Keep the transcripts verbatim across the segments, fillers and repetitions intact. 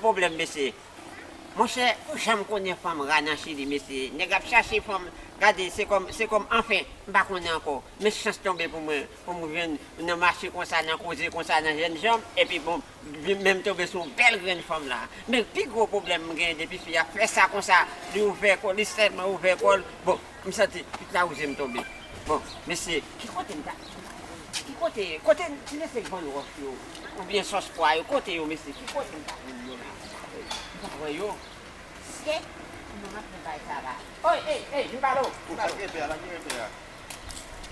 Pwoblèm, mesye. Monchè, ou janm konnen fanm ra nan Chili, mesye. Nèg ap chache fanm, gade, se kòm, se kòm, anfen, m pa konnen ankò. Men chans tonbe pou mwen, pou m jwenn nan mache konsa, nan koze konsa, nan jènjan, epi bon, vin menm tonbe sou yon bèl grenn fanm la. Men pi gwo pwoblèm m genyen depi fi a fè sa konsa, li ouvè kò, li sèlman ouvè kò l. Bon, m santi tout lawouze m tonbe. Bon, mesye, ki kote m ta, ki kote, kote ti mesye k vann wòch yo, oubyen sòs pwa yo, kote yo, mesye, ki kote m ta jwenn yo la? M pa wè yo. Se, kouman m ap fè bay sa la? Oy, ey, ey, m pale w, m pale w. Sa k rete a la, ki rete a?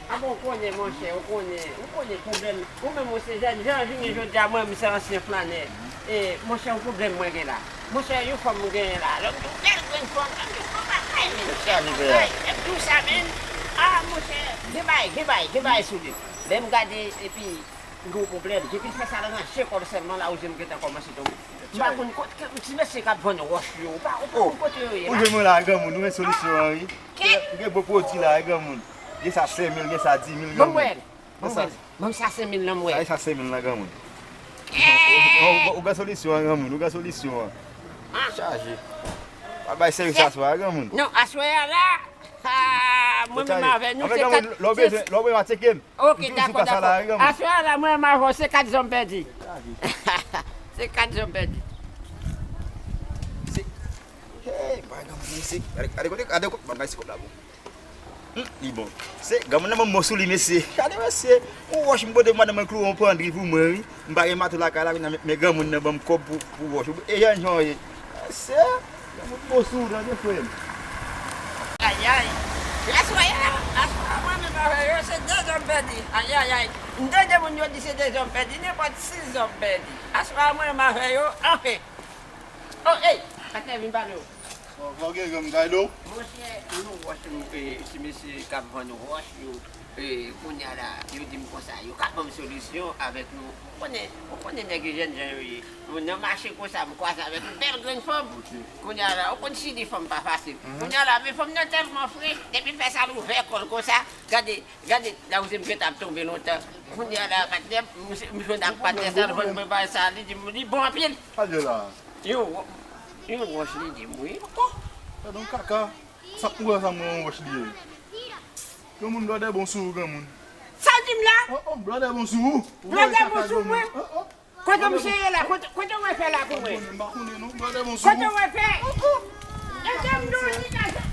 A bon, ou konnen, monchè, ou konnen, ou konnen pwoblèm. Ou menm, ou se jèn jan, jounen jodi a, mwen, m se ansyen flannè. E, monchè, yon pwoblèm mwen gen la. Monchè, yon fanm m genyen la. Lè m di w bèl grenn fanm, lè m di w fanm bagay, men bèl bagay. Lè m di w sa, men, a, monchè, gen bagay, gen bagay, gen bagay sou li. Lè m gade, epi, m gen yon pwoblèm. Depi l fè sa, l rache kò l sèlman, lawouze m gentan kòmanse tonbe. M pa konn kote, ti mesye k ap vann wòch yo, ou pa, ou pa konn kote yo ye la. Ou jwenn mwen la, granmoun, ou wè solisyon an, wi. Kèt! M gen bon pwodui la, granmoun. Gen sa senk mil, gen sa dis mil, granmoun. Ban m wè l. Ban m wè l. Ban m sa senk mil lan m wè. Sa, sa senk mil lan, granmoun. Ou, ou, ou gen solisyon an, granmoun, ou gen solisyon an. Chaje. Pa bay sèvis aswè a, granmoun. Non, aswè a la, mwen menm avè nou, se kat. Lè w bezwen, lè w bezwen, w a tcheke m. Ok, dakò, dakò. Aswè a la, mwen menm avè w, se kat zòm pèdi. Se kat zòm pèdi. Se, hey, bay granmoun, se, gade, gade kote, gade kote, ban m bay se kòb la, bon. Hmm, li bon. Se, granmoun nan ban m mò sou li, mesye. Gade, mesye. Yon wòch m pote madanm mwen klouwe yon pandri pou mwen, wi. M pa gen mato lakay la, men, men granmoun nan ban m kòb pou, pou wòch. E jènjan w ye. Mesye, granmoun bon sou ou, tande, frè m. Ayayay. Aswè a, aswè a, mwen menm avè yo, se de zòm pèdi. Ayayay. M tande moun yo di se de zòm pèdi, nenpòt sis zòm pèdi. Aswè a, mwen menm avè yo, anfen. Oh, ey, patnè, vin pale w. Bon, bon, gen granm gade w. Monchè, nou wòch, nou, e, ti mesye k ap vann wòch yo, e, kounye a la, yo di m konsa, yo ka ban m solisyon avèk nou. Ou konnen, ou konnen nèg yo jènjan yo ye. Nou nan mache konsa, m kwaze avèk yon bèl grenn fanm. Ok. Kounye a la, ou konn Chili fanm pa fasil. Mhm. Kounye a la, men fanm nan tèlman frech, depi l fè sa, l ouvè kò l konsa, gade, gade, lawouze m gentan ap tonbe lontan. Kounye a la, patnè, m, m jwenn ak patnè sa, l vann mwen bagay sa, li di m, li bon anpil. Gade la. Yon wò-, yon wòch li di m wi. Gadon kaka. Sa pou wè sa mwen yon wòch li ye. Granmoun, blòdè bon sou ou, granmoun. Sa w di m la? Oh, oh, blòdè bon sou ou. Blòdè bon sou mwen. Oh, oh. Kote misye ye la? Kote, kote w fè la pou mwen? M pa konnen non, blòdè bon sou ou. Kote w fè? Oh, oh. Ede m non, li la.